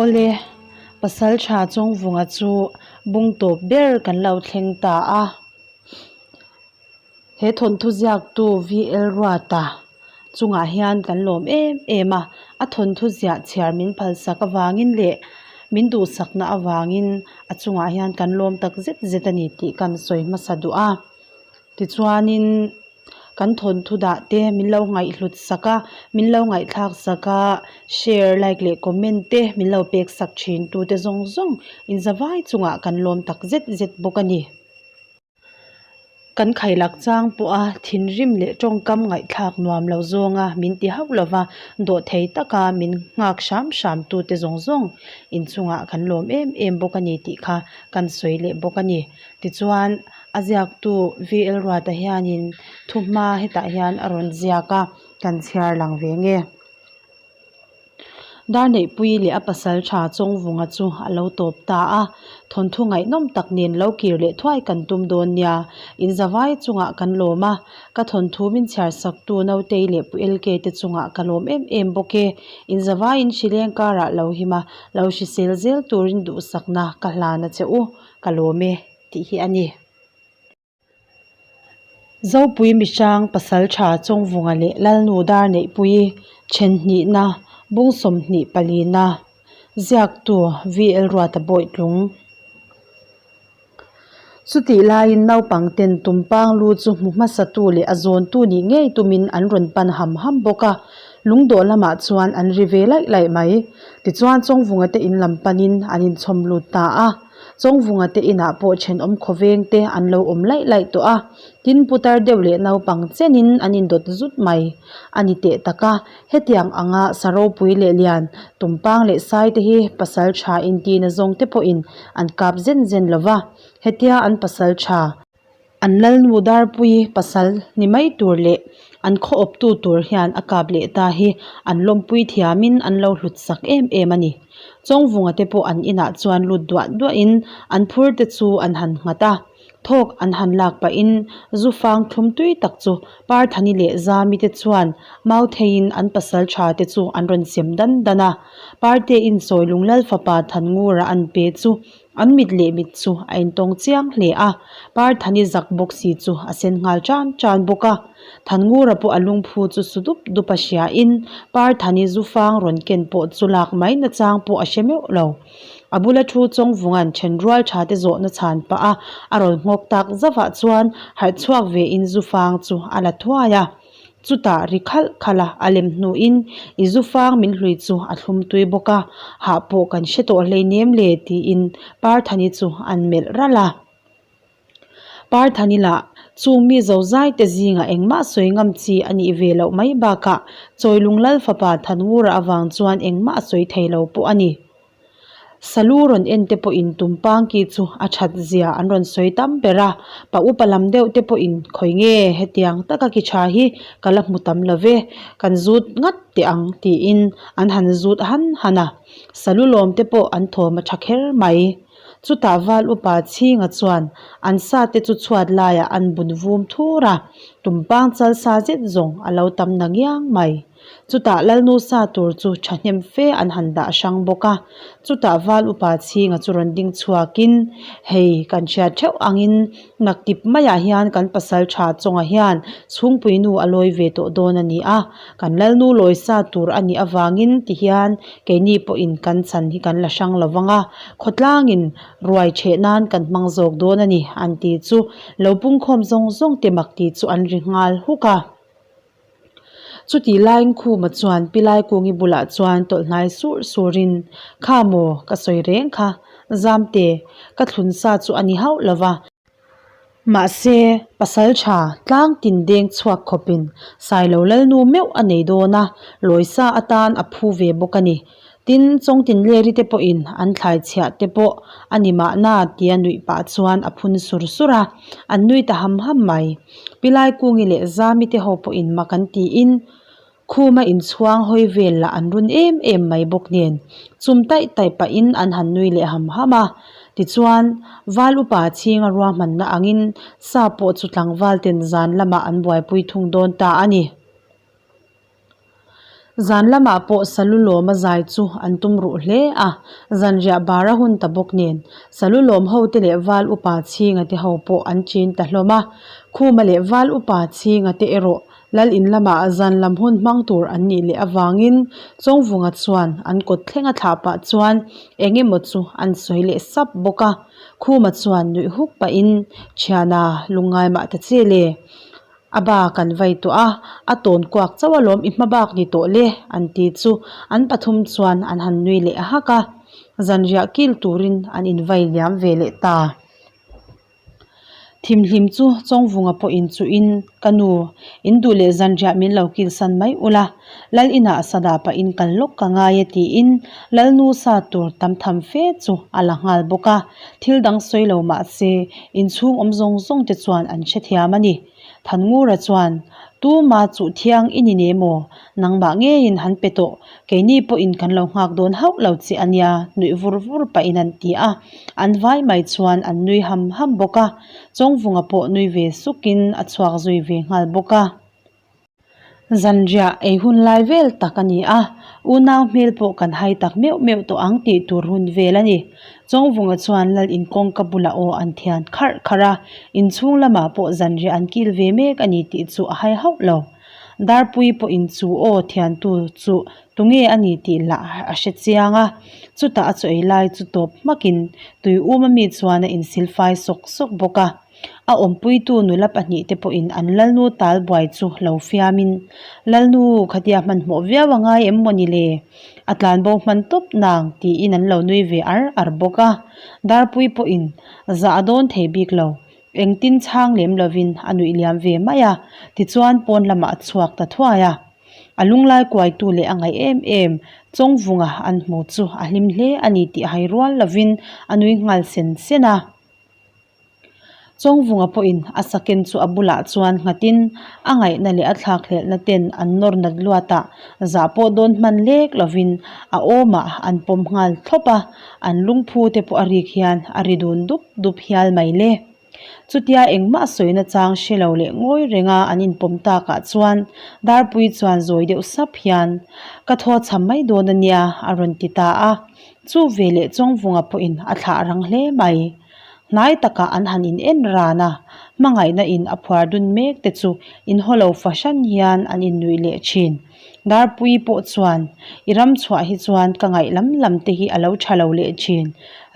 Awle, Pasaltha Chawngvunga chu bung tawp ber kan lo thleng ta a. He thawnthu ziaktu VL Ruata chungah hian kan lawm em em a, a thawnthu ziah chhiar min phalsak avangin leh min duhsakna avangin a chungah hian kan lawm tak zet zet a ni tih kan sawi hmasa duh a. Tichuanin kan thawnthu dah te min lo ngaihhlut sak a, min lo ngaihthlak sak a, share, like leh comment te min lo pek sak thin tute zawng zawng inzavai chungah kan lawm tak zet zet bawk a ni. Kan khailak chang pawha thinrim leh tawngkam ngaihthlak nuam lo zawnga min ti hauh lova dawhthei taka min nghak hram hram tute zawng zawng inchungah kan lawm em em bawk a ni tih kha kan sawi leh bawk a ni. Tichuan a ziaktu VL Ruata hianin thuhma hetah hian a rawn ziak a, kan chhiar lang ve nge. Darneihpui leh a pasal tha Chawngvunga chu a lo tawp ta a, thawnthu ngaihnawm tak nen lo kir leh thuai kan tum dawn nia, inzavai chungah kan lawm a, ka thawnthu min chhiar saktu Nautei leh Pu LK te chungah ka lawm em em bawk e, inzavaiin hrileng karah lo him a, lo hrisel zel turin duhsakna ka hlan a che u, ka lawm e tih hi a ni. Zopui Mihrang Pasaltha Chawngvunga leh Lalnu Darneihpuii Thenhnihna Bung 20 palina Ziaktu VL Ruata Bawitlung Chutih laiin naupang ten tumpang lu chu hmu hmasatu leh a zawntu nih ngei tumin an rawn pan ham ham bawk a, lungdawh lamah chuan an ri ve laih laih mai. Tichuan Chawngvunga te in lam panin an inchhawm lut ta a. Chawngvunga te inah pawh thenawm khawveng te an lo awm laih laih tawh a, tin putar deuh leh naupang chenin an indawt zut mai a ni teh tak a, hetiang anga sa ropui leh lian tumpang leh sai te hi pasal tha intina zawng te pawhin an kap zen zen lo va, hetia an pasal tha. An lalnu darpui pasal ni mai tur leh an khaw awptu tur hian a kap leh ta hi an lawmpui thiamin an lo hlut sak em em a ni. Chawngvunga te pawh an inah chuan lut duah duahin an phur te chu an han nghat a, thawk an han lak pahin zu fang thlum tui tak chu Parthani leh Zami te chuan mau theiin an pasal tha te chu an rawn sem dan dan a. Parte-in Sawilung Lal fapa Thanngura an pe chu An mit leh mit chu a intawng chiang hle a, Parthani zak bawk si chu a sen nghal tan tan bawk a. Thanngura pawh a lungphu chu su dup dup a hriain Parthani zu fang rawn ken pawh chu lak mai nachang pawh a hre meuh lo. A bula thu Chawngvunga'n then rual tha te zawhna chhan pah a, a rawn nghawk tak zavah chuan harh chhuak vein zu fang chu a la thuai a. Chutah ri khalh khalh a, a lem hnuin i zu fang min hlui chu a thlum tui bawk a, hah pawh kan hre tawh hleinem le tiin Parthani chu an melh ralh a. Parthani lah chung mi zozai te zingah engmah sawi ngam chi a nih ve loh mai bakah Chawilung Lal fapa Thanngura avang chuan engmah a sawi thei lo pawh a ni. Salu rawn en te pawhin tumpang ki chu a that zia an rawn sawi tam ber a, pa upa lam deuh te pawhin khawi nge hetiang taka ki tha hi ka la hmu tam lo ve, kan zut ngat teh ang tiin an han zut han han a, salu lawm te pawh an thawm a tha kher mai. Chutah val upa chhinga chuan an sa te chu chhuat laiah an bun vum thur a, tumpang chal sa zet zawng a lo tam na ngiang mai. Chutah Lalnu sa tur chu thahnem fe an han dah hrang bawk a, chutah Val upa chhinga chu rawn ding chhuakin, Hei, kan hriat theuh angin naktip maiah hian kan pasal tha chawngah hian chhungpui nu a lawi ve tawh dawn a ni a, kan Lalnu lawi sa tur a nih avangin tihian keini pawhin kan chan hi kan la hrang lo vang a, khawtlangin ruai theh nan kan hmang zawk dawn a ni, an ti chu lo pungkhawm zawng zawng te mak ti chu an ri nghal huk a. Chutih laiin Khuma chuan Pi Laikungi bulah chuan tawlh hnai sur surin, Kha maw, ka sawi reng kha, Zamte, ka thlun sa chu a ni hauh lo va. Mahse, pasal tha tlang tin deng chhuak khawpin Sailo Lalnu meuh a nei dawn a, lawisa atan a phu ve bawk a ni. Tin, Chawngtinleri te pawhin an thlai chhiah te pawh a ni mahna tia nuih pah chuan a phun sur sur a, an nui ta ham ham mai. Pi Laikungi leh Zami te ho pawhin mak an tiin khuma inchhuang hawi vel lah an run em em mai bawk nen chum taih taih pahin an han nui leh ham ham a. Tichuan, Val upa chhinga ruahmanna angin sa pawh chu tlangval ten zan lamah an buaipui thung dawn ta a ni. Zan lamah pawh salu lawma zai chu an tum ruh hle a, zanriah bar a hun ta bawk nen salu lawm ho te leh val upa chhinga te ho pawh an chin ta hlawm a. Khuma leh val upa chhinga te erawh Lal in lamah zan lam hun hmang tur an nih leh avangin Chawngvunga chuan an kawt thleng a thlah pah chuan eng emaw chu an sawi leh sap bawk a. Khuma chuan nuih huk pahin, Thiana, lungngai mah ta che le. A ba kan vai tawh a, a tawn kuak chauh alawm i hma bak ni tawh le an ti chu an pathum chuan an han nui leh hak a. Zanriah kil turin an invai liam ve leh ta. Thimhlim chu Chawngvunga pawhin chuhin, Ka nu, in duh leh zanriah min lo kilsan mai ula, Lal inah sada pahin kal lawk ka ngai e tiin Lalnu sa tur tam tham fe chu a la nghal bawk a, thil dang sawi lo mah se inchhung awm zawng zawng te chuan an hrethiam a ni. Thanngura chuan, Tuma chuh thiang i ni ne maw? Nangmah ngeiin han pe tawh, keini pawhin kan lo nghak dawn hauh lo che a nia, nuih vur vur pahin an ti a. An vai mai chuan an nui ham ham bawk a, Chawngvunga pawh nui ve sukin a chhuak zui ve nghal bawk a. Zanriah ei hun lai vel tak a ni a, unau hmel pawh kan hai tak meuh meuh tawh ang tih tur hun vel a ni. Chawngvunga chuan lal inkawngka bulah aw an thian kharh kharh a, inchhung lamah pawh zanriah an kil ve mek a ni tih chu a hai hauh lo. Darpui pawhin chu aw thiantu chu tunge a ni tih lah a hre chiang a, chutah a chaw ei lai chu tawp hmakin tui um ami chuan a insilfai sawk sawk bawk a. A awmpuitu nula pahnihte pawhin an Lalnu talbuai chu lo fiamin, Lalnu, khatia hmanhmawh viau a ngai em maw ni le? A tlanbo hman tawp nang, tiin an lo nui ve ar ar bawk a. Darpui pawhin zah a dawn thei bik lo. Engtin chhang lem lovin a nuih liam ve mai a, tichuan pawn lamah a chhuak ta thuai a. A lunglai kuaitu leh a ngaih em em Chawngvunga an hmu chu a hlim hle a ni tih hai rual lovin a nui nghal sen sen a. Chawngvunga pawhin a saken chu a bulah chuan nghatin a ngaihna leh a thlakhlelhna ten an nawr nat luatah zah pawh dawn hman lek lovin a awmah an pawm nghal thlawp a, an lungphu te pawh a rik hian a ri dun dup dup hial mai le. Chutia engmah sawina chang hre lo leh ngawi renga an inpawm takah chuan Darpui chuan zawi deuh sap hian, Ka thaw cham mai dawn a nia a rawn ti ta a. Chu veleh Chawngvunga pawhin a thlah rang hle mai. Hnai takah an han in en ran a, hmangaihna in a phuar dun mek te chu in haw lo fahran hian an in nuih leh thin. Darpui pawh chuan, I ram chhuah hi chuan ka ngaih lam lam te hi a lo tha lo leh thin.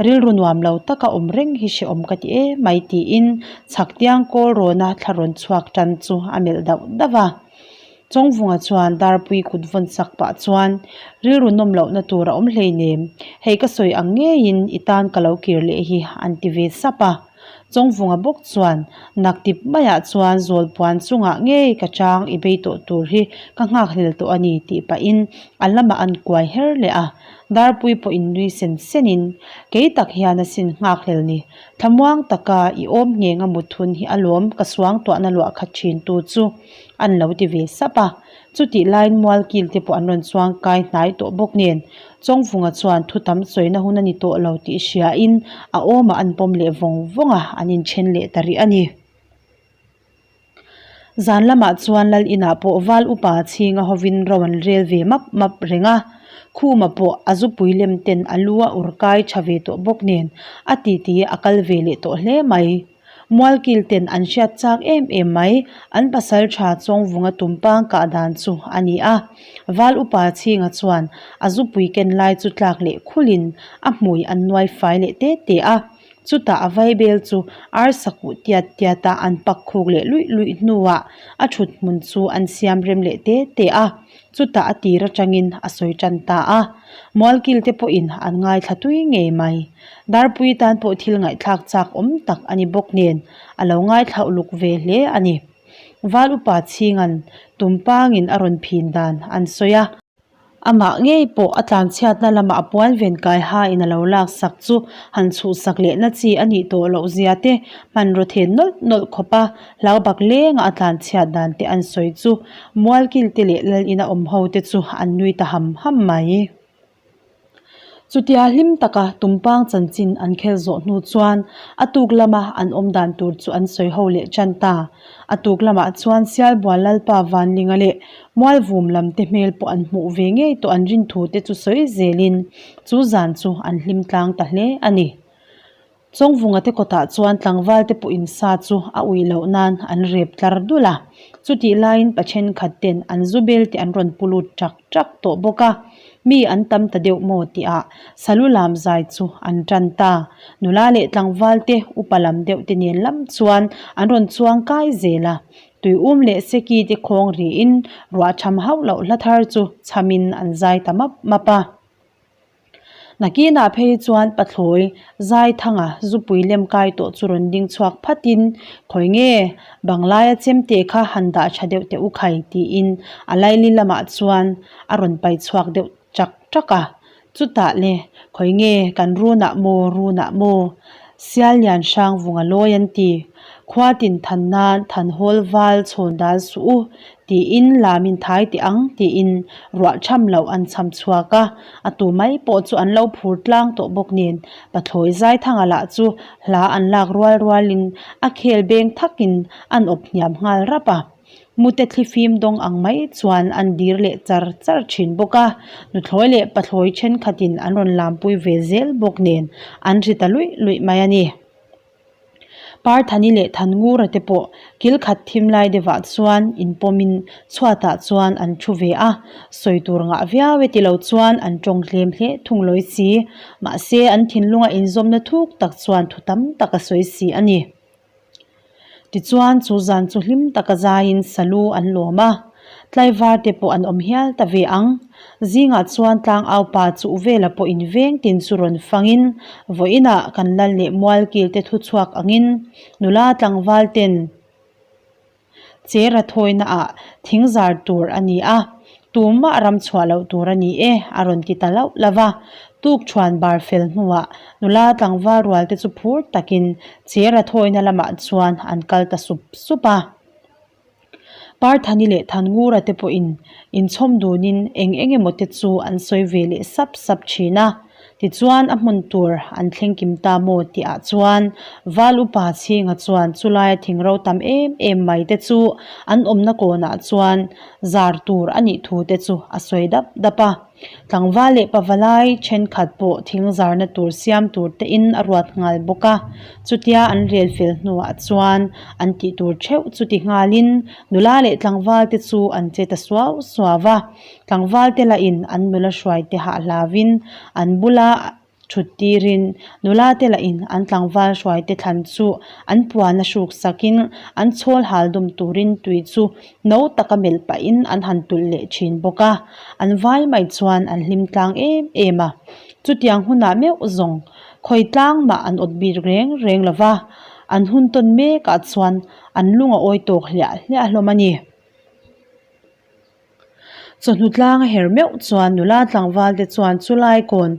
Rilru nuam lo taka awm reng hi hrehawm ka ti em mai tiin chhaktiang kawl rawna thla rawn chhuak tan chu a melh dauh dauh a. Chawngvunga chuan Darpui kut vawn sak pah chuan, Rilru nawm lohna tur a awm hleinem, hei ka sawi ang ngeiin i tan ka lo kir leh hi an ti ve sap a. Chawngvunga bawk chuan, Naktip maiah chuan zawlpuan chungah ngei ka chang i bei tawh tur hi ka nghakhlel tawh a ni tih pahin a lamah an kuai her leh a. Darpui pawh innui sen senin, Kei tak hian asin nghakhlel ni, thlamuang taka i awm ngheng a muthun hi alawm ka suangtuahna luah khat thintu chu. An lo ti ve sap a, chutih laiin mualkil te pawh an rawn chuang kai hnai tawh bawk nen Chawngvunga chuan thu tam sawina hun a ni tawh lo tih hriain a awmah an pawm leh vawng vawng a, an inthen leh ta rih a ni. Zan lamah chuan Lal inah pawh Val upa chhinga hovin ro an rel ve map map reng a, Khuma pawh a zupui lem ten a lu a ur kai tha ve tawh bawk nen a titi a kal ve leh tawh hle mai. Mualkil ten an hriat chak em em mai, an pasal tha Chawngvunga tumpang kah dan chu a ni a. Val upa Chhinga chuan a zupui ken lai chu tlak leh khulin a hmui an nuai fai leh te te a. Chutah a vaibel chu arsa kuh tiat tiata an pak khuk leh luih luih hnuah a thut hmun chu an siam rem leh te te a. Chutah a tir atangin a sawi tan ta a. Mualkil te pawhin an ngaithla tui ngei mai. Darpui tan pawh thil ngaihthlak chak awm tak a ni bawk nen a lo ngaithla uluk ve hle a ni. Val upa chhingan tumpangin a rawn phin dan an sawi a. Amah ngei pawh a tlanchhiatna lamah a puan ven kai hain a lo laksak chu han chhuhsak lehna chi a nih tawh loh zia te hmanraw then nawlh nawlh khawp a hlau bak lenga a tlanchhiat dan te an sawi chu Mualkil te leh Lal ina awm ho te chu an nui ta ham ham mai. Chutia hlim taka tumpang chanchin an khel zawh hnu chuan a tuk lama an awm dan tur chu an sawi ho leh tan ta. A tuk lamah chuan Sialbual Lalpa Vanlinga leh Mualvum lam te hmel pawh an hmuh ve ngei tawh an rin thu te chu sawi zelin chu zan chu an hlim tlang ta hle a ni. Chawngvunga te kawtah chuan tlangval te pawhin sa chu a uih loh nan an rep tlar dul a, chutih laiin pa thenkhat ten an zu bel te an rawn pu lut ṭak ṭak tawh bawk a, mi an tam ta deuh maw tihah salu lam zai chu an ṭan ta. Nula leh tlangval te upa lam deuh te nen lam chuan an rawn chuang kai zel a, tuium leh seki te khawng riin ruah ṭham hauh loh hla thar chu chhamin an zai ta map map a. Nakinah phei chuan pathlawi Zaithanga zupui lem kai tawh chu rawn ding chhuak phatin, Khawi nge, Banglaia chemte kha han dah tha deuh teh u khai tiin a laili lamah chuan a rawn pai chhuak deuh chak chak a. Chutah le, Khawi nge, kan runah maw, runah maw? Sial lian hrang vunga lawi an ti. Khua tin than nan than hawl val chhawn dal suh u tiin lamin thai teh ang tiin ruah tham loh an chham chhuak a, a tu mai pawh chu an lo phur tlang tawh bawk nen Pathlawi Zaithanga lah chu hla an lak rual rualin a khel beng thakin an awp hniam nghal rap a. Mute thlifim dawng ang mai chuan an dir leh char char thin bawk a, nuthlawi leh pathlawi thenkhatin an rawn lampui ve zel bawk nen an ri ta luih luih mai a ni. Parthani leh Thanngura te pawh kil khat thim lai deuhah chuan inpawmin chhuatah chuan an thu ve a, sawi tur ngah viau e tilo chuan an tawng hlem hle thung lawi si. Mahse an thinlunga inzawmna thuk tak chuan thu tam tak a sawi si a ni. Tichuan chu zan chu hlim taka zaiin salu an lawm a, tlaivar te pawh an awm hial ta ve ang. Zingah chuan tlangau pa chu Uvela pawhin veng tin chu rawn fangin vawiinah kan lal leh mualkil te thu chhuak angin nula tlangval ten Chera thawina ah thing zar tur a ni a, tumah ram chhuah loh tur a ni e, a rawn ti ta lauh lauh va. Tuk thuan bar fel hnuah nula tlangval rual te chu phur takin Chera thawina lamah chuan an kal ta sup sup a. Parthani leh Thanngura te pawhin inchhawm dunin eng eng emaw te chu an sawi ve leh sap sap thin a. Tichuan a hmun tur an thleng kim ta maw tihah chuan Val upa chhinga chuan chulaia thingro tam em em mai te chu an awmna kawnah chuan zar tur a nih thu te chu a sawi dap dap a. Tlangval leh pavalai thenkhat pawh thing zarna tur siam tur te in a ruat nghal bawk a. Chutia an rel fel hnuah chuan an tih tur theuh chu ti nghalin nula leh tlangval te chu an che ta suau suau a. Tlangval te lahin an nula hruai te hah hlavin an bula thut tirin nula te lahin an tlangval hruai te thlan chu an puan a hruk sakin an chhawl hal dawm turin tui chu no taka melh pahin an han tulh leh thin bawk a, an vai mai chuan an hlim tlang em em a. Chutiang hunah meuh zawng khawi tlang mah an awt bik reng reng lo va, an hun tawn mekah chuan an lung a awi tawk hliah hliah hlawm a ni. Chawhnu tlang a her meuh chuan nula tlangval te chuan chulai kawn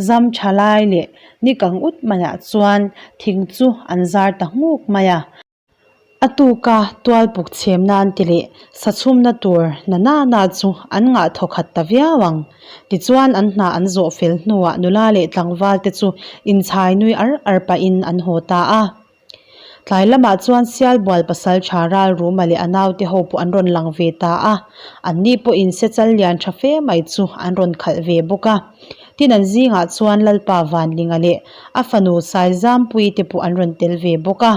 zam tha lai leh ni kang ut maiah chuan thing chu an zar ta nghuk mai a. A tuka tual puk chhem nan ti leh sa chhumna tur na na na chu an ngah thaw khat ta viau ang. Tichuan an hna an zawh fel hnuah nula leh tlangval te chu inchhai nui ar ar pahin an haw ta a. Tlai lamah chuan Sialbual pasal tha Ralruma leh a naute ho pawh an rawn lang ve ta a, anni pawhin sechal lian tha fe mai chu an rawn khalh ve bawk a. Tin an zingah chuan Lalpa Vanlinga leh a fanu Saizampuii te pawh an rawn tel ve bawk a.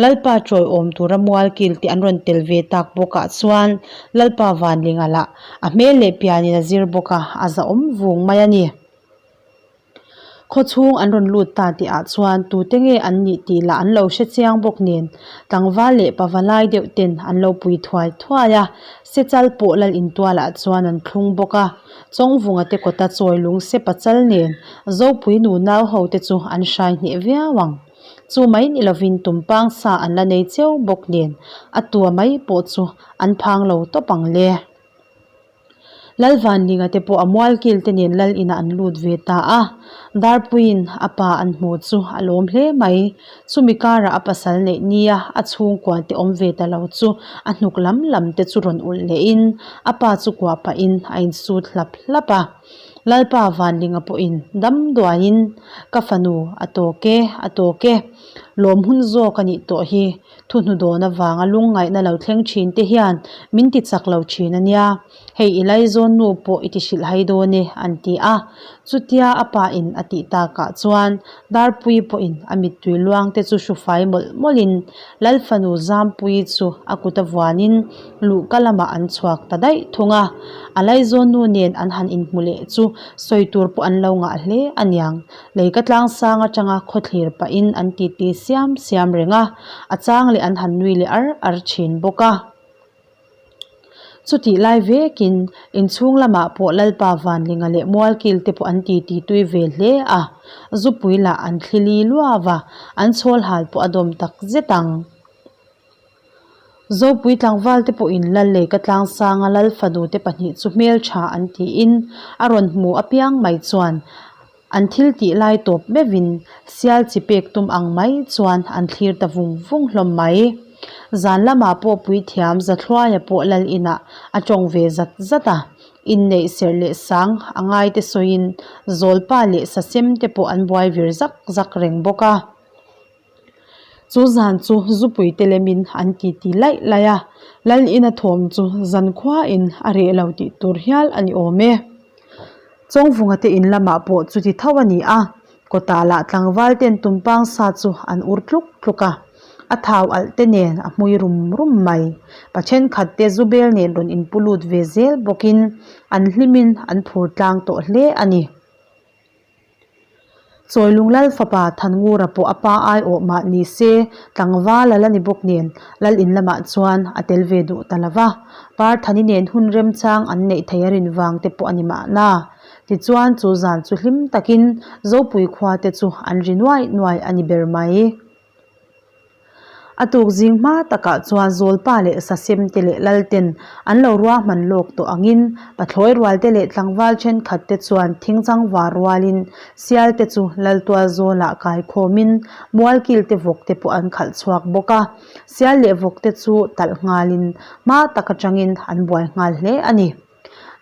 Lalpa tawiawm tura mualkil te an rawn tel ve tak bawkah chuan Lalpa Vanlinga lah a hmel leh pianin a zir bawk a, a zahawm vung mai a ni. Khawchhung an rawn lut ta tih ah chuan tute nge an nih tih lah an lo hre chiang bawk nen tlangval leh pavalai deuh ten an lo pui thuai thuai a, sechal pawh lal intual ah chuan an thlung bawk a, Chawngvunga te kawta chawi lung se pachal nen Zopui nu nau ho te chu an hrai hneh viau ang. Chu mai ni lovin tumpang sa an la nei cheu bawk nen a tua mai pawh chu an phang lo tawp ang le. Lalvanlinga te pawh a mualkil te nen lal inah an lut ve ta a, Darpuiin a pa an hmu chu a lawm hle mai. Chumi karah a pasal neih nia a chhungkua te awm ve ta lo chu a hnuk lam lam te chu rawn ulh lehin a pa chu kuah pahin a insut hlap hlap a. Lalpa Vanlinga pawhin dam duaiin, Ka fanu, a tawk e, a tawk e. Lawm hun zawk a nih tawh hi. Thuhnu dawn avanga lungngaihna lo thleng thin te hian min ti chak lo thin a nia. Hei i laizawn nu pawh i ti hrilh hai dawn e, an ti a. Chutia a pa in a tih takah chuan Darpuii pawhin a mittui luang te chu hrufai mawlh mawlhin Lalfanu Zampuii chu a kut a vuanin luhka lamah an chhuak ta daih thung a. A laizawn nu nen an han inhmu leh chu sawi tur pawh an lo ngah hle a niang. Leika tlangsang atanga khawthlir pahin an titi siam siam reng a, a chang leh an han nui leh ar ar thin bawk a. Chutih lai vekin inchhung lamah pawh Lalpa Vanlinga leh Mualkil te pawh an titi tui ve hle a, zupui lah an thlili luau a, an chhawl hal pawh a dawm tak zet ang. Zopui tlangval te pawhin Lal Leika Tlangsanga Lal fanu te pahnih chu hmeltha an tiin a rawn hmu apiang mai chuan An thil tih lai tawp meuhin sial chi pek tum ang mai chuan an thlir ta vung vung hlawm mai. Zan lamah pawh puithiam Zathluaia pawh lal inah a tawng ve zat zat a, inneih serh leh sang a ngaite sawiin Zawlpa leh Sasem te pawh an buai vir zak zak reng bawk a. Chu zan chu zupui te lemin an titi laih laih a, lal ina thawm chu zankhuain a reh lo tih tur hial a ni awm e. Chawngvunga te in lamah pawh chuti tho a ni a, kawtah lah tlangval ten tumpang sa chu an ur tluk tluk a, a thau alh te nen a hmui rum rum mai. Pa thenkhat te zu bel nen rawn inpu lut ve zel bawkin an hlimin an phur tlang tawh hle a ni. Chawilung Lal fapa Thanngura pawh a pa aiawh mah ni se, tlangval a la ni bawk nen Lal in lamah chuan a tel ve duh ta lo va. Parthani nen hun remchang an neih thei a rin vang te pawh a ni mahna. Tichuan chu zan chu hlim takin Zopui khua te chu an ri nuai nuai a ni ber mai. A tuk zing hma takah chuan Zawlpa leh Sasem te leh Lalten an lo ruahman lawk tawh angin pathlawi rual te leh tlangval thenkhat te chuan thingchang var rualin sial te chu Laltual zawlah kai khawmin mualkil te vawk te pawh an khalh chhuak bawk a. Sial leh vawk te chu talh nghalin hma tak atangin an buai nghal hle a ni.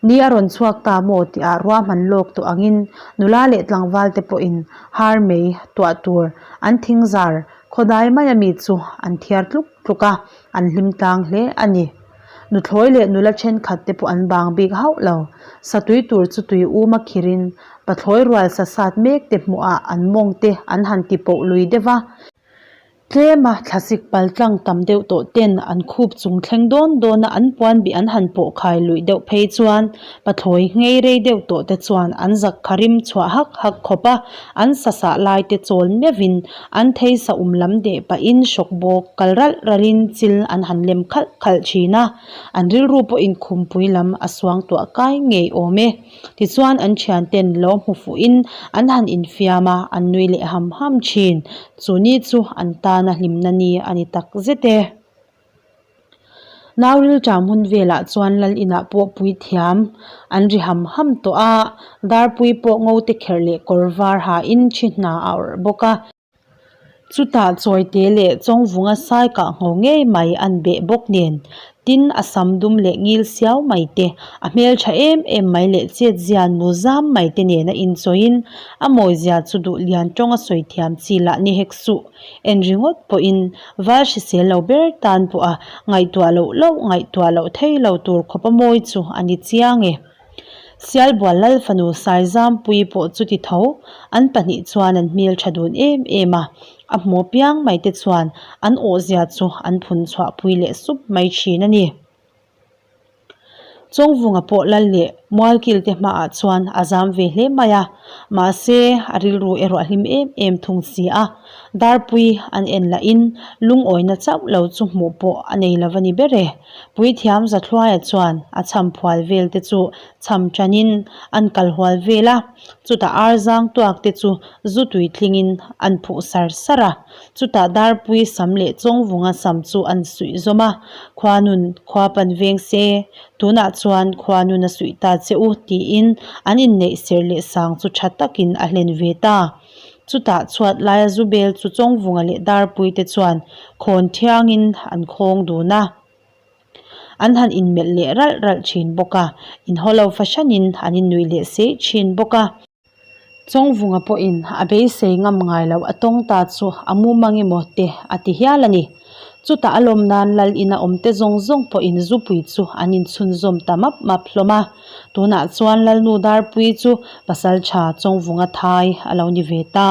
Ni a rawn chhuak ta maw tihah ruahman lawk tawh angin nula leh tlangval te pawhin har mei tuah tur an thingzar khawdai mai ami chu an thiar tluk tluk a, an hlim tlang hle a ni. Nuthlawi leh nula thenkhat te pawh an bang bik hauh lo. Satui tur chu tui um a khirin pathlawi rual sa sat mek te hmuhah an mawng te an han ti poh lui deuh a. Tlema thlasik pal tlang tam deuh tawh ten an khup chung thleng dawn dawna an puan bih an han pawh khai luih deuh phei chuan pathlawi nghei rei deuh tawh te chuan an zak kha rim chhuah hak hak khawp a, an sa sah lai te chawl meuhin an thei sa um lam deh pahin hrawk bawk kal ralh ralhin chil an han lem khalh khalh thin a, an rilru pawhin khumpui lam a suangtuah kai ngei awm e. Tichuan an thianten lo hmu fuhin an han infiam a, an nui leh ham ham thin. Chu ni chu an tana hlimna ni a ni tak zet e. Nauril ṭam hun velah chuan lal inah pawh puithiam an ri ham ham tawh a, darpui pawh ngo te kherh leh kawr var hain thi hna a awrh bawk a. Chutah Chawite leh Chawngvunga sai kah ngho ngei mai an beh bawk nen, tin a sam dum leh ngil siau mai te, a hmeltha em em mai leh chetzia nu zam mai te nena inchawiin a mawizia chu duh lian tawng a sawi thiam chi lah ni hek suh. En ringawt pawhin val hrisel lo ber tan pawha ngaihtuah loh loh ngaihtuah loh thei lo tur khawp a mawi chu a ni chiang e. Sialbual Lal fanu Saizampuii pawh chuti tho, an pahnih chuan an hmel tha dun em em a, a hmu piang mai te chuan an awhzia chu an phun chhuahpui leh sup mai thin a ni. Chawngvunga pawh Lal leh Mualkil te hmaah chuan a zam ve hle mai a, mahse a rilru erawh a hlim em em thung si a, Darpui an en lahin lungawina chauh lo chu hmuh pawh a nei lo a ni ber e. Puithiam Zathluaia chuan a chham phual vel te chu chham tanin an kal hual vel a, chutah arzang tuak te chu zu tui tlingin an phuh sar sar a, chutah Darpui sam leh Chawngvunga sam chu an suih zawm a, Khuanun khua pan veng se, tunah chuan Khuanun a suih ta che u tiin an inneih serh leh sang chu tha takin a hlen ve ta. Chutah chhuat laia zu bel chu Chawngvunga leh Darpui te chuan khawn thiangin an khawng dun a. An han inmelh leh ralh ralh thin bawk a, inhaw lo fahranin an innuih leh sei thin bawk a. Chawngvunga pawhin a beisei ngam ngai loh a tawng ta chu a mumang emaw te a ti hial a ni. Chutah a lawm nan lal ina awm te zawng zawng pawhin zupui chu an inchhunzawm ta map map hlawm a. Tunah chuan Lalnu Darpuii chu pasaltha Chawngvunga thai a lo ni ve ta.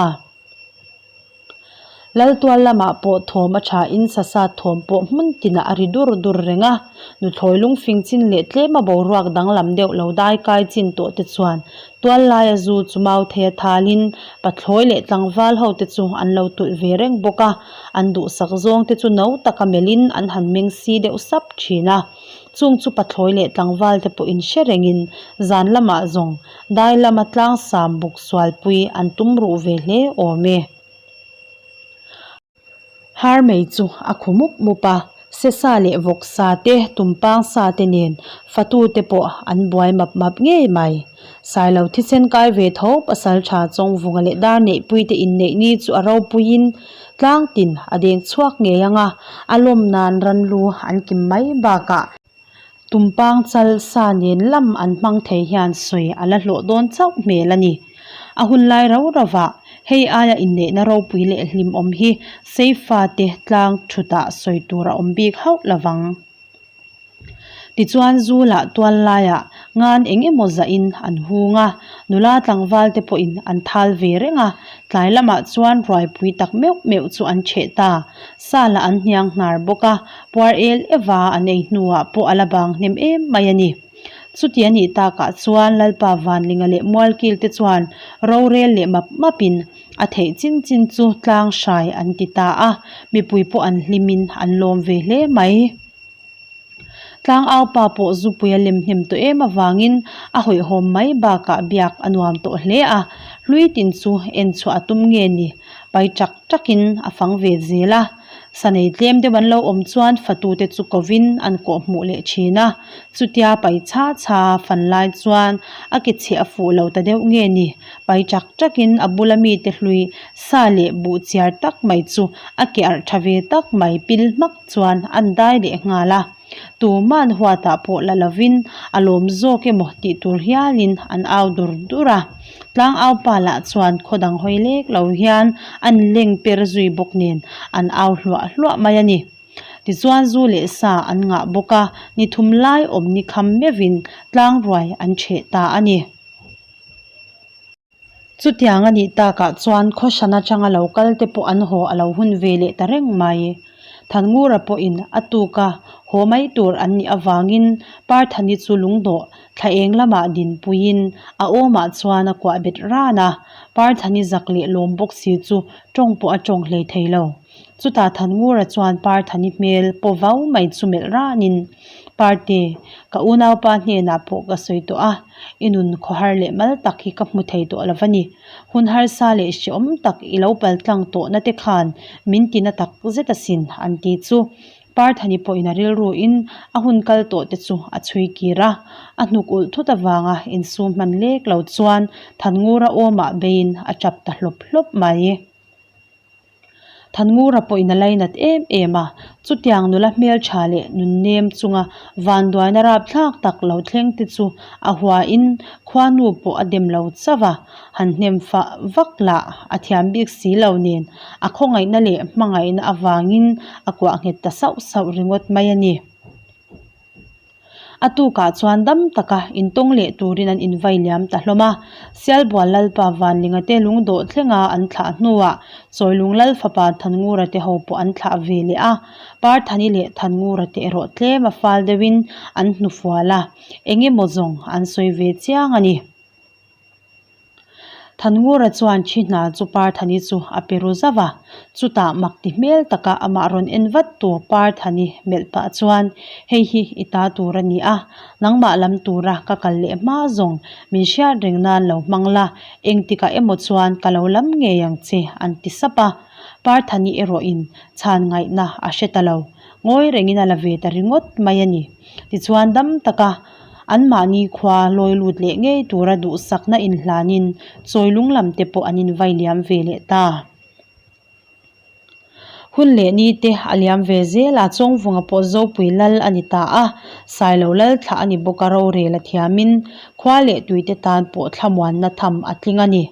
Laltual lamah pawh thawm a tha in sasat thawm pawh hmun tinah a ri dur dur reng a, nuthlawi lungfing chin leh tlema boruak danglam deuh lo dai kai chin tawh te chuan tual laia zu chu mau thei a thalin pathlawi leh tlangval ho te chu an lo tulh ve reng bawk a, an duhsak zawng te chu no taka melhin an han meng si deuh sap thin a. Chung chu pathlawi leh tlangval te pawh inhre rengin zan lamah zawng dai lama tlangsam buk sualpui an tum ruh ve hle awm e. Har mei chu a khu mup mup a, sesa leh vawksa te, tumpang sa te nen fatu te pawh an buai map map ngei mai. Sailo thisen kai ve tho pasal tha Chawngvunga leh Darneihpui te inneih ni chu a ropuiin tlang tin a deng chhuak ngei ang a, a lawm nan ranlu an kim mai bakah tumpang chal sa nen lam an hmang thei hian sawi a la hlawh dawn chauh hmel a ni. A hun lai rau rauvah hei aia inneihna ropui leh hlimawm hi Seifa te tlang thutah sawi tur a awm bik hauh lovang. Tichuan zu lah tual laiah ngan eng emaw zahin an hung a, nula tlangval te pawhin an thal ve reng a, tlai lamah chuan ruaipui tak meuh meuh chu an chheh ta. Sa lah an hniang hnar bawk a, puar el eva an ei hnuah pawh a la bang hnem em mai a ni. Chuti a nih takah chuan Lalpa Vanlinga leh Mualkil te chuan rorel leh map mapin a theih chin chin chu tlang hrai an ti ta a, mipui pawh an hlimin an lawm ve hle mai. Tlangau pa pawh zupui a lem hnem tawh em avangin a hawihhawm mai bakah biak a nuam tawh hle a, hlui tin chu en chhuah a tum nge ni? Pai ṭak ṭakin a fang ve zel a, sanei tlem deuh an lo awm chuan fatute chu kovin an kawh hmuh leh ṭhin a, chutia pai chha chha fan lai chuan a ke chheh a fuh lo ta deuh nge ni? Pai ṭak ṭakin a bula mite hlui sa leh buh chiar tak mai chu a ke arh ṭha ve tak mai pil hmak chuan an dai leh nghal a, tuman huatah pawh la lovin a lawm zawk emaw tih tur hialin an au dur dur a. Tlangau pa lah chuan khaw dang hawi lek lo hian an leng per zui bawk nen an au hluah hluah mai a ni. Tichuan zu leh sa an ngah bawk a, ni thum lai awm ni kham meuhin tlangruai an chheh ta a ni. Chutiang a nih takah chuan khawhran atanga lo kal te pawh an haw a lo hun ve leh ta reng mai. Thanngura pawhin a tuka haw mai tur an nih avangin Parthani chu lungdawh thla eng lamah dinpuiin a awmah chuan a kuah bet ran a, Parthani zak leh lawm bawk si chu tawng pawh a tawng hlei thei lo. Chutah Thanngura chuan Parthani hmel paw vau mai chu melh ranin, Parte, ka unaupa hnenah pawh ka sawi tawh a, i nun khawhar leh mal tak hi ka hmu thei tawh lo va ni. Hun harsa leh hrehawm tak i lo paltlang tawhna te khan min ti na tak zet asin, an ti chu. Parthani pawhin a rilruin a hun kal tawh te chu a chhui kir a, a hnuk ulh thut avanga insum hman lek lo chuan Thanngura awmah beiin a tap ta hlawp hlawp mai. Thanngura pawhin a lainat em em a, chutiang nula hmeltha leh nunnem chunga vanduaina rapthlak tak lo thleng te chu a huain khuanu pawh a dem lo chauh a, han hnem fah vak lah a thiam bik si lo nen a khawngaihna leh hmangaihna avangin a kuah nghet ta sauh sauh ringawt mai a ni. A tukah chuan dam taka intawng leh turin an invai liam ta hlawm a. Sialbual Lalpa Vanlinga te lungdawh thlenga an thlah hnuah Chawilung Lal fapa Thanngura te ho pawh an thlah ve leh a. Parthani leh Thanngura te erawh tlem a fal deuhin an hnufual a, eng emaw zawng an sawi ve chiang a ni. Thanngura chuan thi hna chu Parthani chu a pe ru zauh a, chutah mak ti hmel taka amah rawn en vat tur Parthani melh pah chuan, Hei hi i ta tur a ni a, nangmah lam tura ka kal leh hma zawng min hriat reng nan lo hmang la, engtikah emaw chuan ka lo lam ngei ang che an ti sap a. Parthani erawhin chhan ngaihna a hre ta lo, ngawi rengin a la ve ta ringawt mai a ni. Tichuan dam taka Anmahni khua lawi lut leh ngei tura duhsakna inhlanin chawi lung lam te pawh an invai liam ve leh ta. Hun leh ni te a liam ve zel a, Chawngvunga pawh Zopui lal a ni ta a, Sailo lal thlah a ni bawk a, rorel a thiamin khua leh tuite tan pawh thlamuanna tham a tling a ni.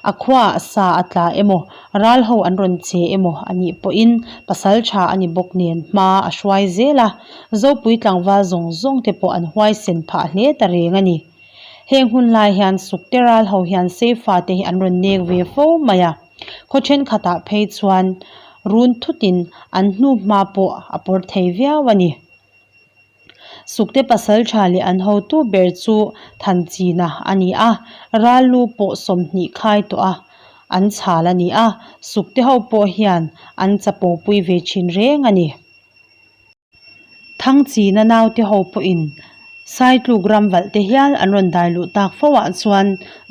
A khuaah sa a tla emaw, ral ho an rawn che emaw a nih pawhin pasal tha a ni bawk nen hma a hruai zel a, Zopui tlangval zawng zawng te pawh an huaisen phah hle ta reng a ni. Heng hun lai hian sukte ral ho hian seifa te hi an rawn nek ve fo mai a, khaw thenkhatah phei chuan run thutin an hnu hma pawh a pawr thei viau a ni. Sukte pasal tha leh an hotu ber chu Thanchina a ni a, ral lu pawh 20 khai tawh a an chhal a ni a, sukte ho pawh hian an chapo pui ve thin reng a ni. Thangchina naute ho pawhin Saitluk ram valh te hial an rawn dai luh tak fo ah chuan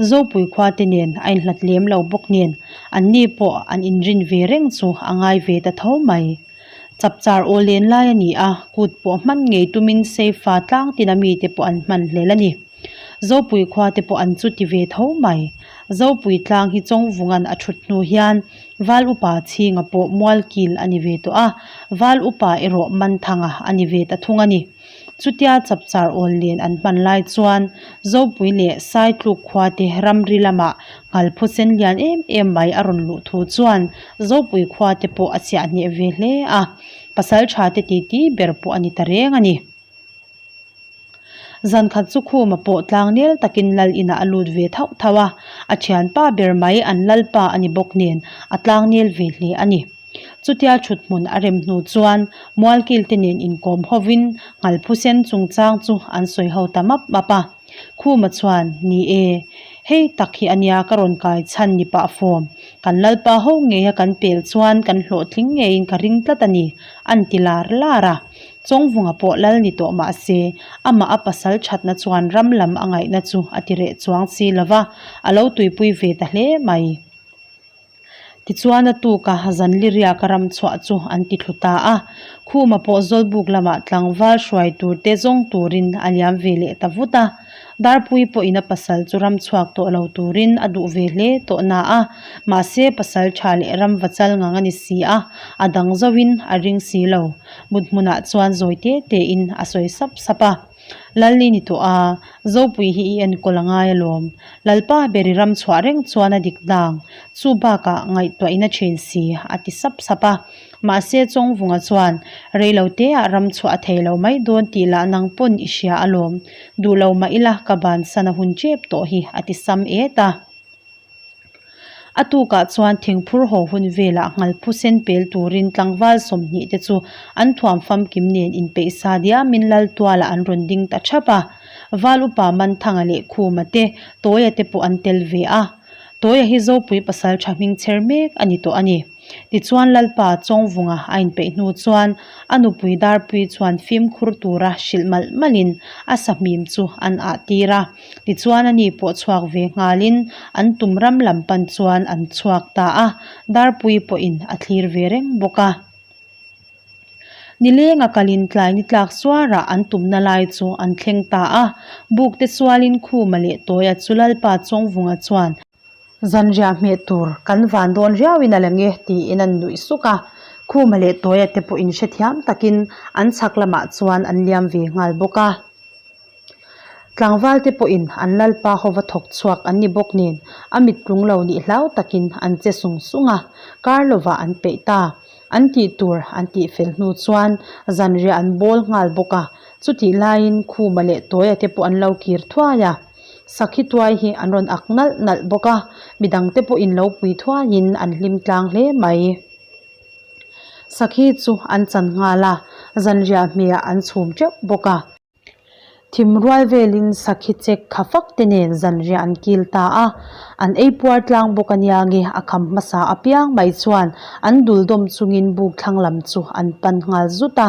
Zopui khua te nen a inhlat lem lo bawk nen anni pawh an inrin ve reng chu a ngai ve ta tho mai. Chapchar aw len lai a ni a, kut pawh hman ngei tumin Seifa tlang tina mite pawh an hman hlel a ni. Zopui khua te pawh an chu ti ve tho mai. Zopui tlang hi Chawngvunga'n a thut hnu hian Val upa chhinga pawh Mualkil a ni ve tawh a, Val upa erawh Manthanga a ni ve ta thung a ni. Chutia chapchar awl len an hman lai chuan Zopui leh Saitluk khua te ramri lamah nghalphu sen lian em em mai a rawn luh thu chuan Zopui khua te pawh a chiah hneh ve hle a, pasaltha te titi ber pawh a ni ta reng a ni. Zan khat chu Khuma pawh tlang nel takin lal inah a lut ve thauh thauh a, a thianpa ber mai an lalpa a ni bawk nen a tlang nel ve hle a ni. Chutia thut hmun a rem hnu chuan Mualkil te nen inkawm hovin Nghalphusen chungchang chu an sawi ho ta map map a. Khuma chuan, Ni e, hei tak hi a nia ka rawn kai chhan ni pah fawm. Kan lalpa ho ngeia kan pel chuan kan hlawhtling ngeiin ka ring tlat a ni, an ti lar lar a. Chawngvunga pawh lal ni tawh mah se, amah a pasal thatna chuan ram lam a ngaihna chu a ti reh chuang si lo va, a lo tuipui ve ta hle mai. Tichuan a tuka Zanliriaka ram chhuah chu an ti thlu ta a, Khuma pawh Zawlbuk lamah tlangval hruai tur te zawng turin a liam ve leh ta vut a. Darpui pawhin a pasal chu ram chhuak tawh lo turin a duh ve hle tawh na a, mahse pasal tha leh ram va chal ngang a ni si a, a dang zoin a ring si lo. Mut hmunah chuan zawi te tein a sawi sap sap a. Lal i ni tawh a, Zopui hi i enkawl a ngai alawm. Lalpa ber i ram chhuah reng chuan a dik dang, chu bakah ngaihtuah in a ṭhin si, a ti sap sap a. Mahse Chawngvunga chuan, Rei lo teah ram chhuah a thei lo mai dawn tih lah nang pawn i hria alawm. Duh lo mah ila ka bansan a hun ṭep tawh hi, a ti sam et a. A tukah chuan thingphur haw hun velah nghalphu sen pel turin tlangval 20 te chu an thuam famkim nen inpeih sa diamin Laltualah an rawn ding ta thap a. Val upa Manthanga leh Khuma te, Tawia te pawh an tel ve a. Tawia hi Zopui pasal tha hming chher mek a ni tawh a ni. Tichuan Lalpa Chawngvunga a inpeih hnu chuan a nupui Darpui chuan fimkhur tura hrilh malh malhin a sahmim chu an ah tir a. Tichuan ani pawh chhuak ve nghalin an tum ram lam pan chuan an chhuak ta a, Darpui pawhin a thlir ve reng bawk a. Nilenga kalin tlai ni tlak suarah an tumna lai chu an thleng ta a, bukte sualin Khuma leh Tawia chu Lalpa Chawngvunga chuan, Zanriah hmeh tur kan van dawn riauin a la nge tiin an nuih suk a, Khuma leh Tawia te pawh inhrethiam takin an chhak lamah chuan an liam ve nghal bawk a. Tlangval te pawhin an lalpa hova thawk chhuak an ni bawk nen a mit tlung lo nih hlau takin an che sung sung a, kar lovah an peih ta. An tih tur an tih fel hnu chuan zanriah an bawl nghal bawk a, chutih laiin Khuma leh Tawia te pawh an lo kir thuai a. Sakhi tuai hi an rawn ak nalh nalh bawk a, midangte pawhin lo pui thuaiin an hlim tlang hle mai. Sakhi chu an chan nghal a, zanriah hmeiah an chhum teuh bawk a. Thim rual velin sakhi chek kha fak te nen zanriah an kil ta a, an ei puar tlang bawk a nia nge a kham hmasa apiang mai chuan an dul dawm chungin buk thlang lam chu an pan nghal zut a.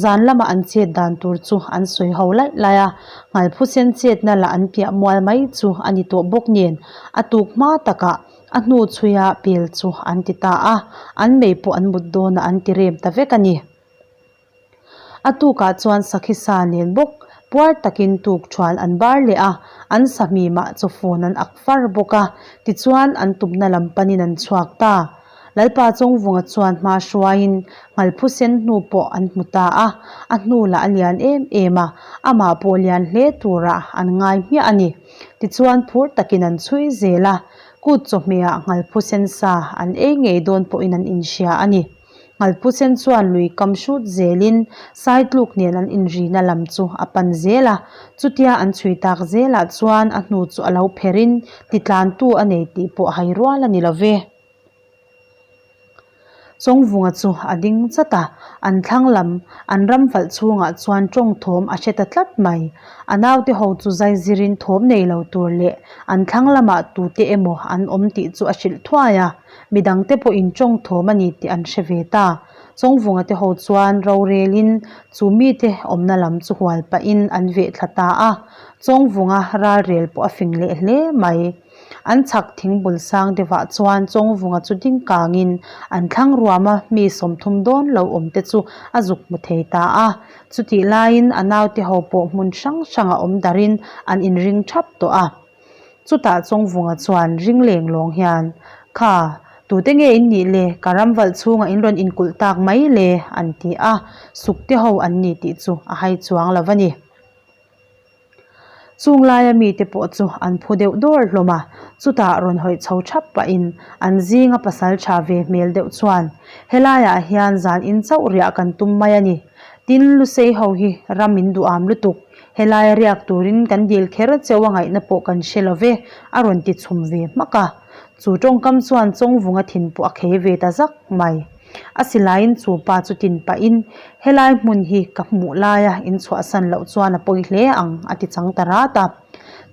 Zan lama an chet dan tur chu an sawi ho laih laih a, nghalphusen chetna lah an piah mual mai chu a ni tawh bawk nen a tuk hma takah A hnu chhuia pel chu an ti ta a, an mei pawh an mut dawnah an ti rem ta vek a ni. A tukah chuan sakhi sa nen bawk puar takin tuk thuan an bar leh a, an sahmimah chawfun an ak far bawk a, tichuan an tumna lam panin an chhuak ta. Lalpa Chawngvunga chuan hma hruaiin Nghalphusen hnu pawh an hmu ta a, a hnu lah a lian em em a, amah pawh lian hle turah an ngai hmiah a ni. Tichuan phur takin an chhui zel a, kut chawhmehah Nghalphusen sa an ei ngei dawn pawhin an inhria a ni. Nghalphusen chuan lui kam hrut zelin Saitluk nen an inrina lam chu a pan zel a, chutia an chhui tak zelah chuan a hnu chu a lo pherin titlantu a nei tih pawh hai rual a ni lo ve. Chawngvunga chu a ding chat a, an thlang lam, an ram valh chhungah chuan tawng thawm a hre ta tlat mai. A naute ho chu zai zirin thawm nei lo tur leh an thlang lamah tute emaw an awm tih chu a hrilh thuai a, midangte pawhin tawng thawm a ni tih an hre ve ta. Chawngvunga te ho chuan rorelin chu mite awmna lam chu hual pahin an veh thla ta a, Chawngvunga ralrel pawh a fing leh hle mai. An chhak thing bul sang deuhah chuan Chawngvunga chu ding kangin an thlang ruama mi 30 dawn lo awm te chu a zuk hmu thei ta a. Chutih laiin a naute ho pawh hmun hrang hranga awm darin an inring thap tawh a. Chutah Chawngvunga chuan ring leng lawng hian, Kha, tute nge in nih le? Ka ram valh chhungah in rawn inkulh tak mai le? an ti a. Sukte ho an ni tih chu a hai chuang lo a ni. Chung laia mite pawh chu an phu deuh dawr hlawm a, chutah rawn hawi chho thap pahin an zinga pasal tha ve hmel deuh chuan, Helaiah hian zan in chauh riah kan tum mai a ni. Tin, Lusei ho hi ram in duham lutuk, helaia riak turin kan dil kher cheu a ngaihna pawh kan hre lo ve, a rawn ti chhum ve hmak a. Chu tawngkam chuan Chawngvunga thin pawh a khei ve ta zak mai. A silaiin chu pa chu tin pahin, Helai hmun hi ka hmuh laia in chhuahsan loh chuan a pawi hle ang, a ti chang ta rat a.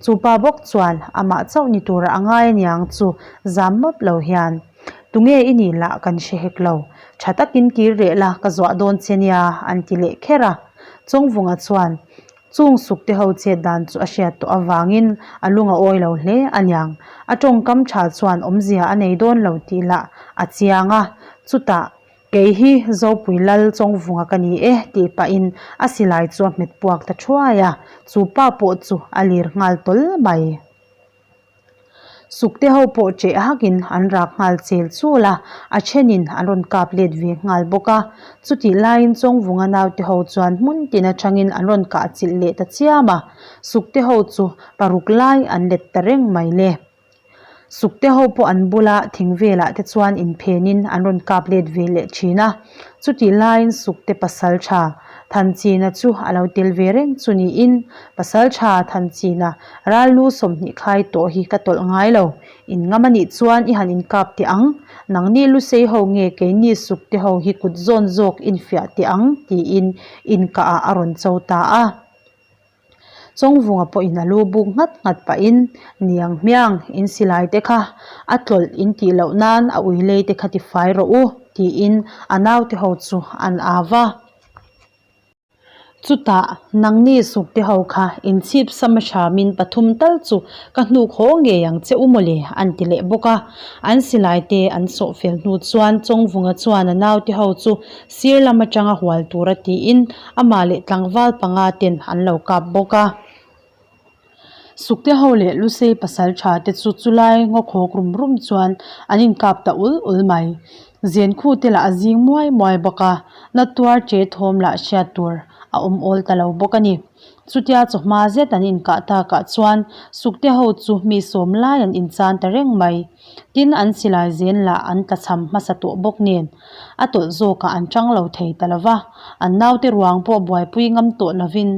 Chu pa bawk chuan amah chauh ni tura a ngai aniang chu zam mawp lo hian, Tunge i nih lah kan hre hek lo, tha takin kir reh la ka zuah dawn che nia, an ti leh kher a. Chawngvunga chuan, Chung sukte ho chet dan chu a hriat tawh avangin a lung a awi lo hle aniang. A tawngkam tha chuan awmzia a nei dawn lo tih lah a chiang a, chutah, Kei hi Zopui Lal Chawngvunga ka ni e tih pahin a silai chu a hmet puak ta thuai a, chu pa pawh chu a lir nghal tawl mai. Sukte ho pawh ṭeh hakin an rak nghal chel chul a, a thenin an rawn kap let ve nghal bawk a. Chutih laiin Chawngvunga naute ho chuan hmun tin atangin an rawn kah chilh leh ta chiam a, sukte ho chu paruk lai an let ta reng mai le. Sukte ho pawh an bula thing velah te chuan inphenin an rawn kap let ve leh thin a. Chutih laiin sukte pasal tha Thanchina chu a lo tel ve reng chu niin pasal tha Thanchina Ral lu 20 khai tawh hi ka tawlh ngai lo. In ngam a nih chuan i han inkap teh ang. Nangni lusei ho nge keini suk te ho hi kut zawn zawk infiah teh ang tiin inkah ah a rawn cho ta a. Chawngvunga pawhin a lu buk nghat nghat pahin, Niang hmiang, in silai te kha a tlawlh in tih loh nan a ui lei te kha tifai rawh u tiin a naute ho chu an au va. Chutah, nangni sukte ho kha inchhip sam hramin pathum tal chu ka hnuk haw ngei ang che u mawle, an ti leh bawk a. An silai te an sawh fel hnu chuan Chawngvunga chuan a naute ho chu sir lam atanga hual tura tiin amah leh tlangval panga ten an lo kap bawk a. Sukte ho leh Lusei pasal tha te chu chulai ngaw khawk rum rum chuan an inkap ta ul ul mai. Zenkhu te lah a zing muai muai bawk a, na tuar che thawm lah hriat tur a awm awl ta lo bawk a ni. Chutia chawhma zet an inkah takah chuan Sukte ho chu mi sawm lai an inchan ta reng mai. Tin, an silai zen lah an tlachham hmasa tawh bawk nen a tawlh zawkah an tang lo thei ta lo va, an naute ruang pawh buaipui ngam tawh lovin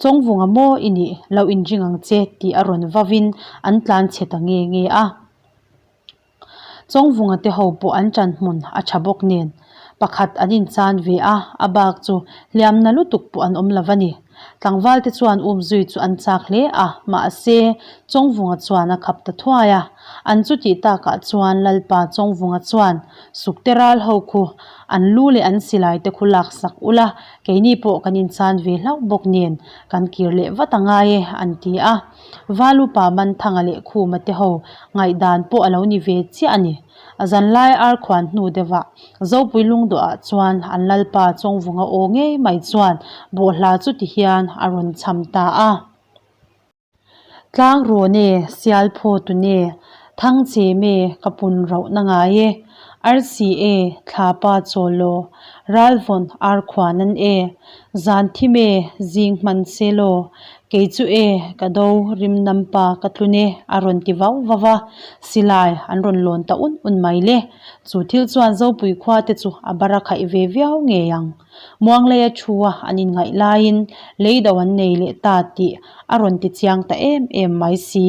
Chawngvunga maw i nih lo inring ang che tih a rawn vavin an tlan chhe ta nge nge a. Chawngvunga te ho pawh an ṭan hmun a ṭha bawk nen pakhat an inchan ve a, a bak chu hliamna lutuk pawh an awm lo va ni. Tlangval te chuan umzui chu an chak hle a, mahse Chawngvunga chuan a khap ta thuai a. An chutih takah chuan Lalpa Chawngvunga chuan Sukte ral ho khu an lu leh an silai te khu laksak ula, Keini pawh kan inchan ve hlauh bawk nen kan kir leh vat a ngai e, an ti a. Valupa Manthanga leh Khuma te ho ngaihdan pawh a lo ni ve chiah a ni. A zanlai arkhuan hnu deuhah Zopui lungdawhah chuan an Lalpa Chawngvunga aw ngei mai chuan bawhhla chu ti hian a rawn cham ta a. Tlang rawn e, sial phaw tun e, thang chem e, ka pun rauh na ngai e. Arsi e, thlapa chawl law, ralvawn ar khuan an e, zan thim e, zing hman se law, kei chu e, ka do rim nam pa ka tlun e, a rawn ti vau vau a, silai an rawn lawn ta un un mai le. Chu thil chuan Zopui khua te chu a bar a khaih ve viau ngei ang. Muangleia thu a an inngaih laiin lei do an nei leh ta tih a rawn ti chiang ta em em mai si.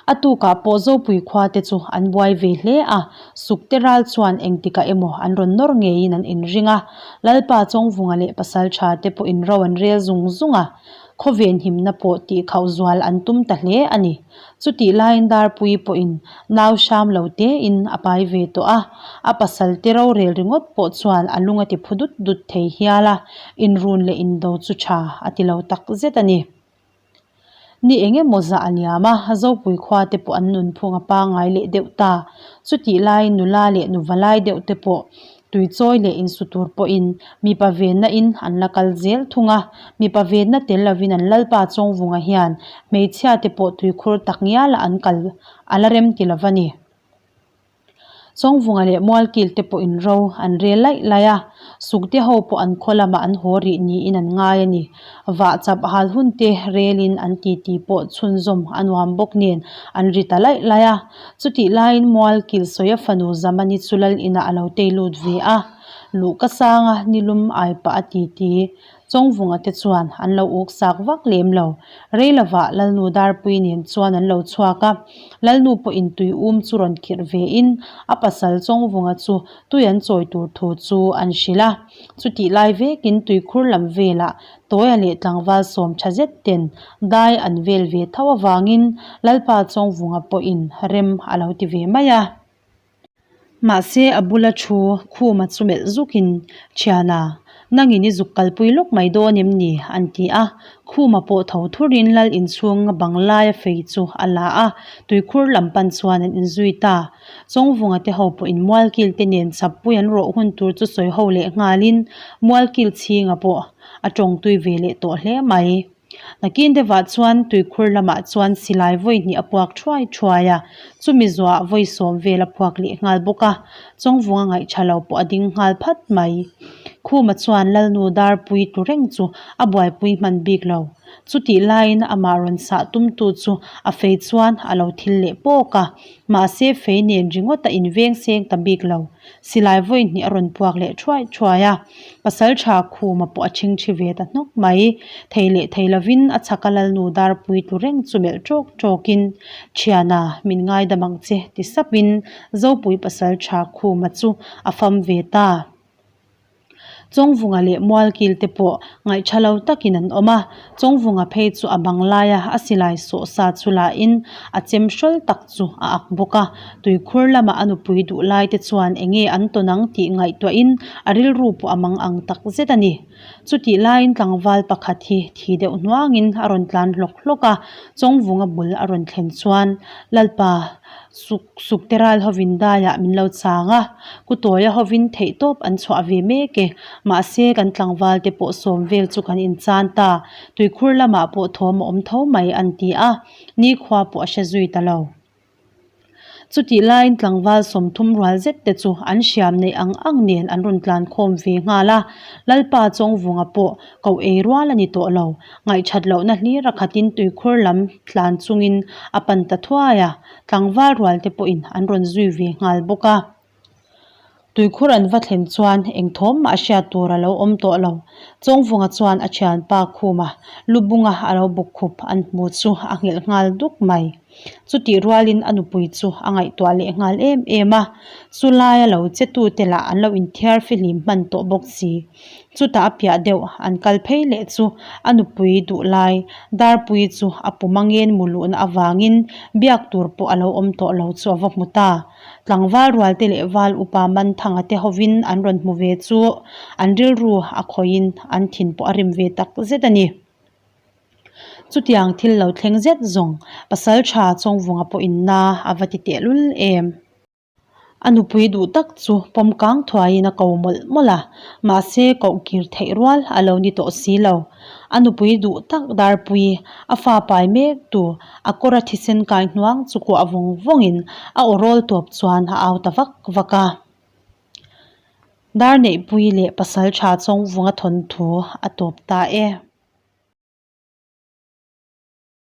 A tukah pawh Zopui khua te chu an buai ve hle a, Sukte ral chuan engtikah emaw an rawn nawr ngeiin an inring a, Lalpa Chawngvunga leh Pasaltha te pawhin ro an rel zung zung a, khawven himna pawh tih khauh zual an tum ta hle a ni. Chutih laiin Darpui pawhin nau hram lo tein a pai ve tawh a, a pasal te rorel ringawt pawh chuan a lung a ti phu dut dut thei hial a, inrun leh indo chu tha a ti lo tak zet a ni. Ni eng emaw zah a liam a, Zopui khua te pawh an nunphung a pangngai leh deuh ta. Chutih laiin nula leh nuva lai deuh te pawh tuichawi leh insu tur pawhin mipa venna in an la kal zel thung a. Mipa venna tel lovin an Lalpa Chawngvunga hian hmeichhia te pawh tuikhur tak ngiala an kal a la rem ti lova ni. Chawngvunga leh Mualkil te pawh in ro an rel laih laih a, Sukte ho pawh an khaw lamah an haw rih niin an ngai a ni. Vah chap hal hun te relin an titi pawh chhunzawm a nuam bawk nen an ri ta laih laih a. Chutih laiin Mualkil sawia fanu Zamani chu lal inah a lo tei lut ve a, luhka sanga nilum ai pah a titi Chawngvunga te chuan an lo uk sak vak lem lo. Rei lovah Lalnu Darpui nen chuan an lo chhuak a, Lalnu pawhin tui um chu rawn khirh ve in a pasal Chawngvunga chu tui an chawi tur thu chu an hrilh a. Chutih lai vekin tuikhur lam velah Tawia leh tlangval sawm tha zet ten dai an vel ve tho avangin Lalpa Chawngvunga pawhin rem a lo ti ve mai a. Mahse a bula thu khuma chu melh zukin, Thiana, nangin i zuk kalpui lawk mai dawn em ni? an ti a. Khuma pawh tho thurin lal inchhunga bang laia fei chu a la a, tuikhur lam pan chuan an inzui ta. Chawngvunga te ho pawhin Mualkil te nen chhappui an rawh hun tur chu sawi ho leh nghalin Mualkil chhinga pawh a tawngtui ve leh tawh hle mai. Nakin deuhah chuan tuikhur lamah chuan silai vawi hnih a puak thuai thuai a, chumi zuah vawi sawm vel a puak leh nghal bawk a, Chawngvunga ngaihṭha lo pawh a ding nghal phat mai. Khuma chuan Lalnu Darpui tlu reng chu a buaipui hman bik lo. Chutih laiin amah rawn sah tumtu chu a fei chuan a lo thil leh pawk a, mahse fei nen ringawt a inveng seng ta bik lo. Silai vawi hnih a rawn puak leh thuai thuai a. Pasal tha khuma pawh a chhingchhi ve ta hnawk mai. Thei leh thei lovin a chhaka Lalnu Darpui tlu reng chu melh tawk tawkin, Thiana, min ngaidam ang che, ti sapin Zopui pasal tha khuma chu a fam ve ta. Chawngvunga leh Mualkil te pawh ngaihṭha lo takin an awm a, Chawngvunga phei chu a bang laia a silai sawh sa chu lahin a chem hrawl tak chu a ak bawk a, tuikhur lama a nupui duh lai te chuan eng nge an tawn ang tih ngaihtuahin a rilru pawh a mang ang tak zet a ni. Chutih laiin tlangval pakhat hi thi deuh hnuangin a rawn tlan hlawk hlawk a, Chawngvunga bul a rawn thlen chuan Lalpa suk suk te ral hovin daiah min lo chang a, Kutawia hovin theihtawp an chhuah ve mek e, mahse kan tlangval te pawh sawm vel chu kan inchan ta, tuikhur lamah pawh thawm a awm tho mai an ti a. Nikhua pawh a hre zui ta lo. Chutih laiin tlangval 30 rual zet te chu an hriam neih ang ang nen an rawn tlan khawm ve nghal a, Lalpa Chawngvunga pawh koh ei rual a ni tawh lo. Ngaihthat lohna hlir a khatin tuikhur lam tlan chungin a pan ta thuai a, tlangval rual te pawhin an rawn zui ve nghal bawk a. Tuikhur an va thlen chuan eng thawm mah hriat tur a lo awm tawh lo. Chawngvunga chuan a thianpa khuma lubunga a lo bawk khup an hmu chu a nghelh nghal duk mai. Chutih rualin a nupui chu a ngaihtuah leh nghal em em a, chu laia lo che tute lah an lo inthiar fihlim hman tawh bawk si. Chutah a piah deuh an kal phei leh chu a nupui duh lai Darpui chu a pum a ngen mu luhna avangin biak tur pawh a lo awm tawh lo chu a va hmu ta. Tlangval rualte leh val upa Manthanga te hovin an rawn hmu ve chu an rilru a khawihin an thin pawh a rim ve tak zet a ni. Chutiang thil lo thleng zet zawng pasal tha Chawngvunga pawhin na a va ti tehlul em. A nupui duh tak chu pawm kang thuaiin a ko mawlh mawlh a, mahse koh kir theih rual a lo ni tawh si lo. A nupui duh tak Darpui, a fa pai mek tu, a kawra thisen kai hnuang chu kuah vawng vawngin a aw rawl tawp chuan a au ta vak vak a. Darneihpui leh Pasaltha Chawngvunga thawnthu a tawp ta e.